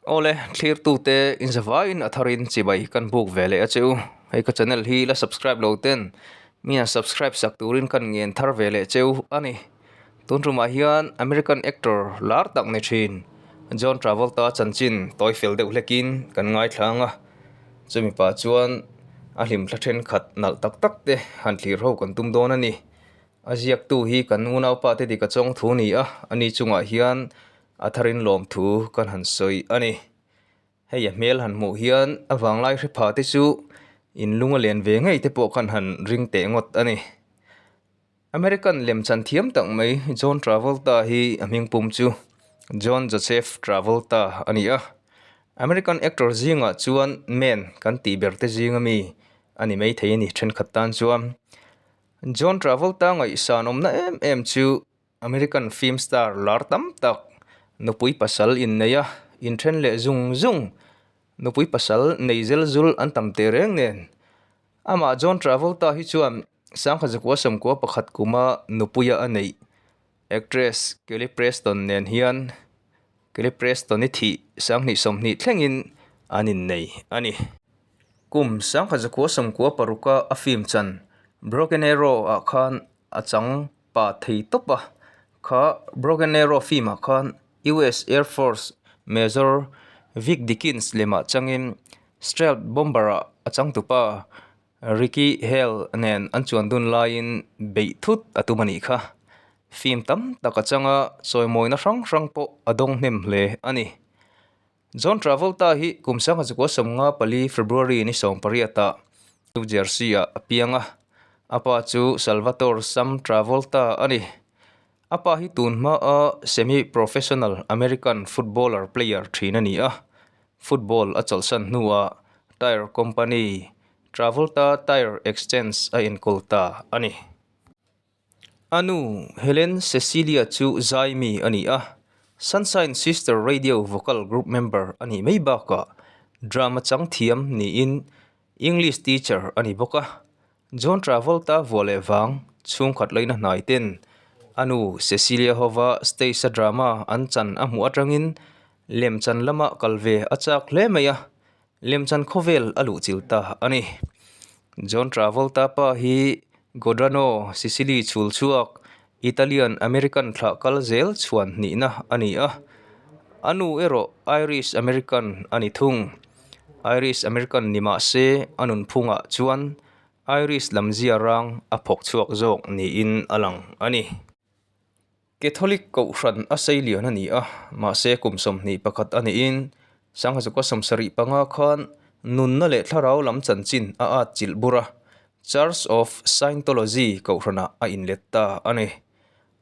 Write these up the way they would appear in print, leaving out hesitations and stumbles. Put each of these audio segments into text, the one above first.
Awle, thlirtute inzavaiin a tharin chibai kan buk ve leh a che u. Hei ka channel hi la subscribe lo ten mi han subscribe sak turin kan ngen thar ve leh che u a ni. Tun tumah hian American actor lar tak ni thin John Travolta chanchin tawi fel deuh hlekin kan ngaithla ang a, chumi pah chuan a hlimthla thenkhat nalh tak tak te han thlir ho kan tum dawn a ni. A ziaktu hi kan unaupa te dik a chawng thu ni a, ani chungah hian A tharin lawmthu kan han sawi a ni. Hei a hmel han hmuh hian a vanglai hre pha te chu in lung a len ve ngei te pawh khan han ring teh ngawt a ni. American lemchan thiam tak mai John Travolta hi a hmingpum chu John Joseph Travolta a ni a. American actor zingah chuan man kan tih ber te zinga mi a ni maithei a ni thenkhat tan chuan. John Travolta ngaihsan awmna em em chu American film star lar tam tak nupui pasal innei a, inthen leh zung zung nupui pasal nei zel zul an tam teh reng nen. Amah John Travolta hi chuan sangkhat zakua sawmkua pakhat kuma nupuia a neih actress Kelly Preston nen hian Kelly Preston-i thih sanghnih sawmhnih thlengin an innei a ni. Kum sangkhat zakua sawmkua paruka a film chan Broken Arrow ah khan a chang pa thei tawp a, kha Broken Arrow film ah khan US Air Force Major Vic Dickens lemah changin Stealth Bomber ah a changtupa Ricky Hale nen an chuan dun laiin beih thut a tum a nih kha. Film tam tak a chang a, chawimawina hrang hrang pawh a dawng hnem hle a ni. John Travolta hi kum 1954 February ni 18 ah New Jersey ah a piang a, a pa chu Salvatore Sam Travolta a ni. A pa hi tun hma a semi-professional American footballer player thin a ni a, football a chawlhsan hnuah tire company Travolta Tire Exchange a enkawl ta a ni. A nu, Helen Cecilia chu zai mi a ni a, Sunshine Sister Radio vocal group member a nih mai bakah drama chang thiam niin English teacher a ni bawk a. John Travolta vuah leh vang chhungkhat laina hnai ten a nu Cecilia hova stage a drama an chan a hmuh atangin lemchan lama kal ve a chak hle mai a, Lemchan khawvel a luh chilh ta a ni. John Travolta pa hi Godrano, Sicily chhul chhuak, Italian American thlah kal zel chhuan hnihna a ni a. A nu erawh Irish American a ni thung. Irish American ni mah se a nunphungah chuan Irish lamzia rang a phawk chhuak zawk niin a lang a ni. Catholic Kohhran a sei lian a ni a, mahse kum 21 a niin Sanghazuka 75 khan nunna leh thlarau lam chanchin a at chilh bur a, Church of Scientology Kohhranah a inlet ta a ni.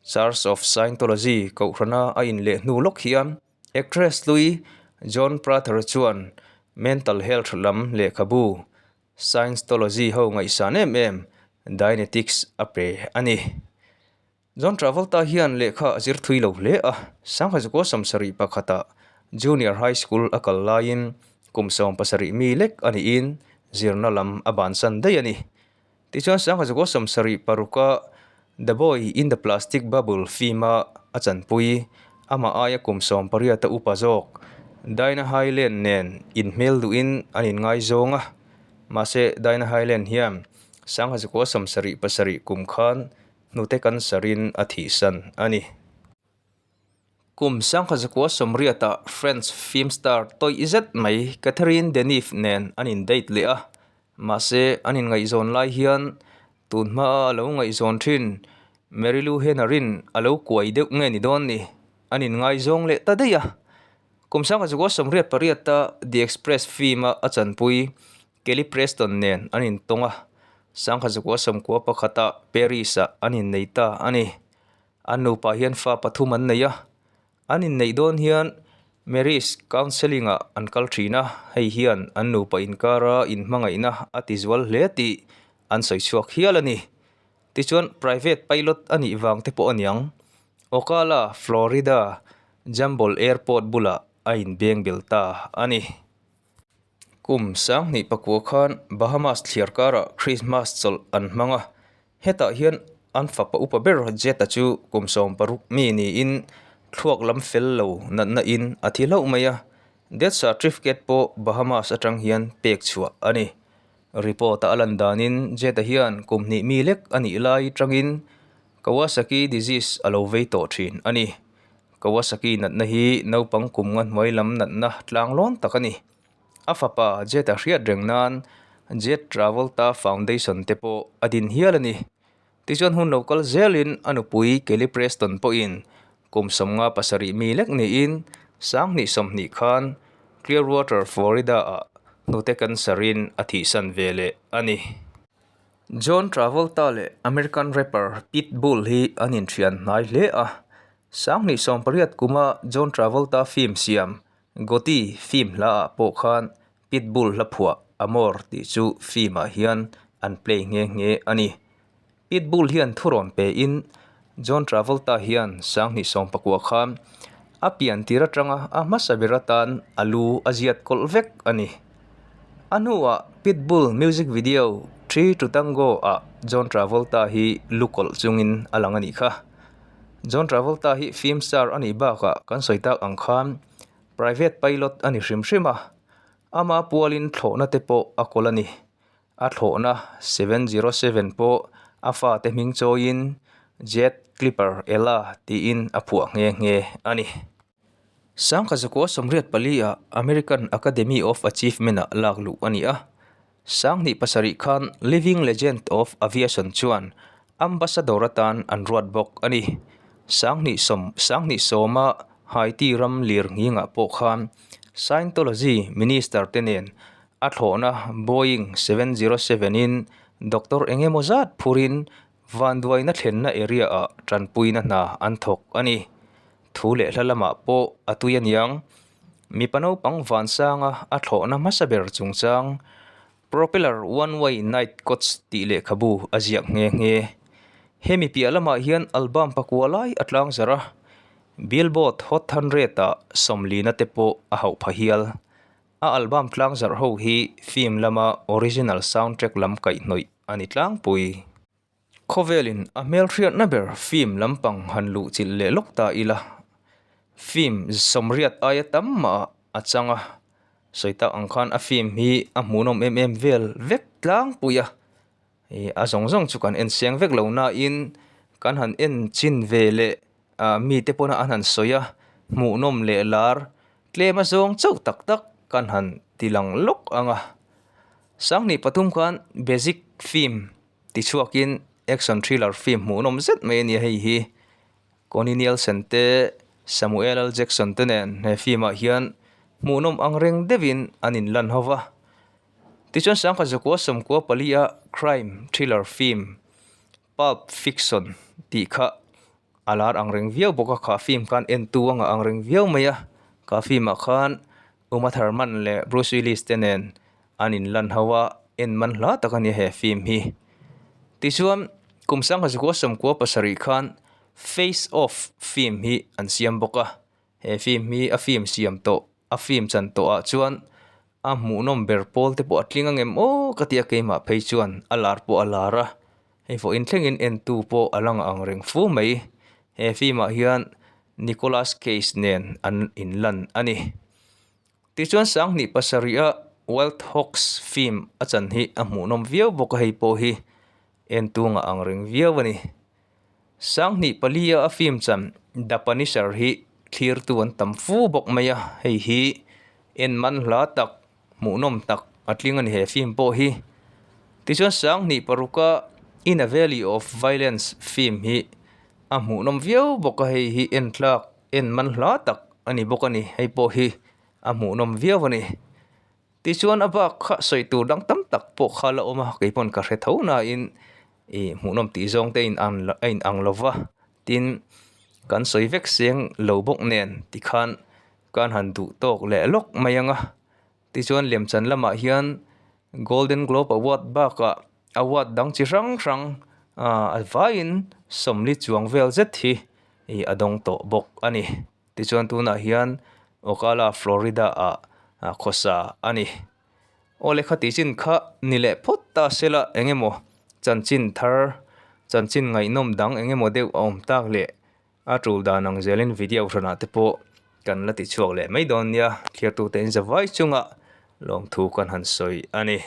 Church of Scientology Kohhrana a inleh hnu lawk hian actress hlui Joan Prather chuan mental health lam lehkhabu Scientology ho ngaihsan em em Dianetics a pe a ni. John Travolta hian lehkha a zir thui lo hle a, Sanghazukaw 71-ah Junior High School a kal laiin kum 17 mi lek a niin zirna lam a bansan daih a ni. Tichuan Sanghazukaw 76-a The Boy in the Plastic Bubble film-a a chanpui, amah aia kum 18 a upa zawk Dinah Hyland nen inhmel duhin an inngaizawng a, mahse Dinah Hyland hian Sanghazukaw 77 kum khan hnute cancer-in a thihsan a ni. Kum 1980-ah French film star tawih zet mai Catherine Deneuve nen an in-date leh a, mahse an inngaihzawn lai hian tun hmaa a lo ngaihzawn thin Marilu Henner-in a lo kuai deuh nge ni dawn ni, an inngaizawng leh ta daih a. Kum 1988-a The Express film-a a chanpui Kelly Preston nen an intawng a, Sangha zakua sawmkua pakhata Paris-ah an innei ta a ni. An nupa hian fa pathum an nei a, an inneih dawn hian Marriage Counselling-ah an kal thin a, hei hian an nupa inkara inhmangaihna a tizual hle tih an sawi chhuak hial a ni. Tichuan private pilot a nih vang te pawh a niang. Ocala, Florida, Jumble Airport bulah a inbeng bel ta a ni. Kum 2009 khan Bahamas thliar karah Christmas chawlh an hmang a, hetah hian an fapa upa ber Jetta chu kum 60 mi niin thluak lam fel lo natna in a thi hlauh mai a. Death certificate pawh Bahamas atang hian pek chhuah a ni. Report-a a lan danin Jett-a hian kum hnih mi lek a nih lai tangin Kawasaki disease a lo vei tawh thin a ni. Kawasaki natna hi naupang kum nga hnuai lam natna tlanglawn tak a ni. A fapa Jett-a hriat reng nan Jett Travolta Foundation te pawh a din hial a ni. Tichuan hun lo kal zelin a nupui Kelly Preston pawhin kum 57 mi lek niin 2020 khan Clearwater, Florida-ah hnute cancer-in a thihsan ve leh a ni. John Travolta leh American rapper Pitbull hi an inthian hnai hle a, 2018 kuma John Travolta film siam Gotti film hlaah pawh khan Pitbull hla phuah Amor tih chu film-ah hian an play nghe nghe a ni. Pitbull hian thurawn pein John Travolta hian 2019 khan a pian tir atanga a hmasa ber atan a lu a ziat kawlh vek a ni. A hnuah Pitbull music video Three to Tango ah John Travolta hi lu kawlh chungin a lang a nih kha. John Travolta hi film star a nih bakah kan sawi tak ang khan Private pilot a ni hrim hrim a, ama pualin thlawhna te pawh a kawl a ni. A thlawhna 707 pawh a fate hming chawiin Jet Clipper Ella tiin a phuah nghe nghe a ni. Sangkhat zakua 84 ah American Academy of Achievement-ah lak luh a ni a. 2007 khan Living Legend of Aviation chuan Ambassador atan an ruat bawk a ni. 2020 a Haiti ram lir nghingah pawh khan Scientology Minister te nen a thlawhna Boeing 707 in doctor eng emaw zat phurin vanduaina thlenna area ah tanpuina hna an thawk a ni. Thu leh hla lamah pawh a tui aniang. Mipa naupang vansanga a thlawhna hmasa ber chungchang Propeller One Way Night Coach tih lehkhabu a ziak nghe nghe. Hemi piah lamah hian album pakua lai a tlang zar a, Billboard Hot 100 ah sawmlina te pawh a hauh pha hial. A album tlang zarh ho hi film lama original soundtrack lam kaihhnawih a ni tlangpui. Khawvelin a hmelhriatna ber film lampang han luh chilh leh lawk ta ila, film 80 aia tam mah a chang a, sawi tak ang khan a film hi a hmuhnawm em em vel vek tlangpui a, ih a zawng zawng chu kan en siang vek lo nain kan han en chin ve leh ah mite pawna an han sawi a, hmuhnawm leh lar tlem a zawng chauh tak tak kan han ti lang lawk ang a, 2003 khan basic film. Tichhuakin action thriller film hmuhnawm zet mai a ni a hei hi Connie Nielsen te Samuel L Jackson te nen he film ah hian hmuhnawm ang reng deuhin an inlan ho va. Tichuan 1994 a crime thriller film Pulp Fiction tih kha a lar ang reng viau bawk a kha film khan entu a ngah ang reng viau mai a kha film ah khan Uma Thurman leh Bruce Willis te nen an inlan ho a, en man hla tak a ni he film hi. Tichuan, kum 1997 khan Face Off film hi an siam bawk a, he film hi a film siam tawh, a film chan tawh ah chuan a hmuhnawm ber pawl te pawh a tling angem aw ka ti a keimah phei chuan a lar pawh a lar a, hei vawiin thlengin entu pawh a lang ang reng fu mai. He film ah hian Nicolas Cage nen an inlan a ni. Tichuan 2007 a Wild Hogs film a chan hi a hmuhnawm viau bawk a hei pawh hi entu ngah ang reng viau a ni. 2004 a a film chan The Punisher hi thlirtu an tam fu bawk mai a, hei hi en man hla tak hmuhnawm tak a tling a ni he film pawh hi. Tichuan 2006 a In a Valley of Violence film hi a hmuhnawm viau bawk a hei hi en tlak en man hla tak a ni bawk a ni hei pawh hi a hmuhnawm viau a ni. Tichuan a bak kha sawi tur dang tam tak pawh kha la awm a keipawn ka hre tho nain ih hmuhnawm tih zawng te in ang a in ang lo va tin kan sawi vek seng lo bawk nen tikhan kan han duh tawk leh lawk mai ang a. Tichuan lemchan lamah hian Golden Globe Award bakah award dang chi hrang hrang a vaiin 40 chuang vel zet hi ih a dawng tawh bawk a ni. Tichuan tunah hian Ocala Florida ah khawsa a ni. Aw lehkha tih chin kha ni leh phawt ta sela eng emaw chanchin thar chanchin ngaihnawm dang eng emaw deuh a awm tak leh a tul dan ang zelin video hranah te pawh. Kan la ti chhuak leh mai dawn nia, thliartute in zavai chunga lawmthu kan han sawi a ni.